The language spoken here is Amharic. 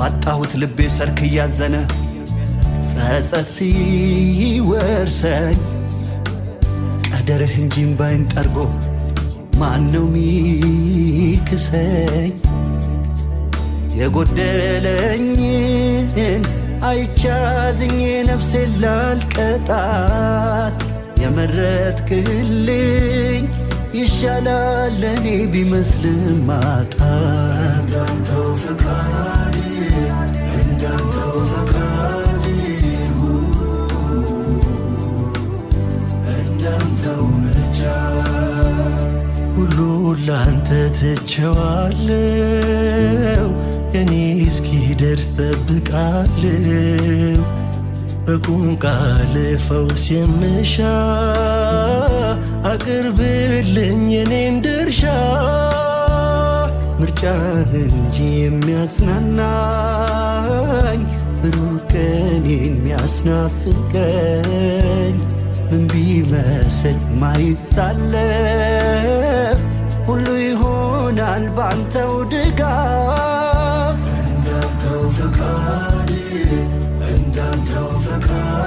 ባጣሁት ልቤ ሰርክ እያዘነ ጸጸት ሲወርሰኝ ቀደርህ እንጂ እምባዬን ጠርጎ ማነው ሚክሰኝ? የጎደለኝን አይቻዝኜ ነፍሴን ላልቀጣት የመረጥክልኝ ይሻላል ለኔ ቢመስልም ማጣት። እንዳንተው ፈቃድ፣ እንዳንተው ፈቃድ ይሁን፣ እንዳንተው ምርጫ። ሁሉን ላንተ ትቼዋለሁ፣ የኔ እስኪደርስ ጠብቃለሁ። በቁም ቃል ፈውስ የምሻ አቅርብልኝ የኔን ድርሻ። ምርጫህ እንጂ የሚያጽናናኝ ብሩህ ቀኔን የሚያስናፍቀኝ ምን ቢመስል ማይታለፍ ሁሉ ይሆናል ባንተው ድጋፍ። እንዳንተው ፈቃድ፣ እንዳንተው ፈቃድ።